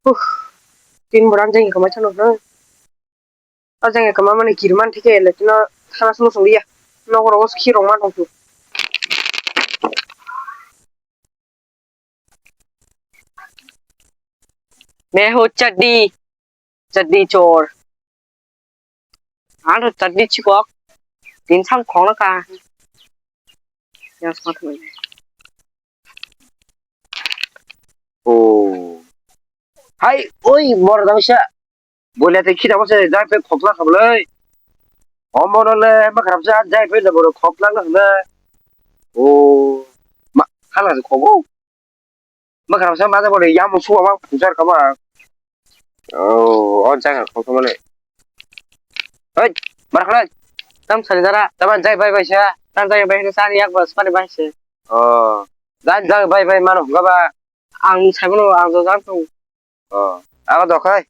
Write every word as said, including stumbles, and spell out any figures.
Huh. Tin boran jeng kama chano na. O jeng kama mani kirman thike le tino thana suno sungya. Nokoro os khirong ma tongtu. मैं हूँ चड्डी, चड्डी चोर। Ano chaddi chikok, tin sam khong ka. Yang sama teman. Oh. Hai, oi, bor dang sa. Boleh te khita masa jai pe khokla khablai. Omo no le ma kharap sa jai pe da bor khokla na na. Oh. Ma khala khobo. Bwkha rok sa ma jabo de, yamo suwa ma pujar kama. Oh, o jaga kok mane. Hei, bar khalai. Tam sari dara. Tama jai bai bai sa. Tam jai bai sa, ani yak bas pari bai se. Oh, jai jai bai bai mano hwnkha ba. Ang sai mano, ang jo jang thung. Oh, abo dokhai.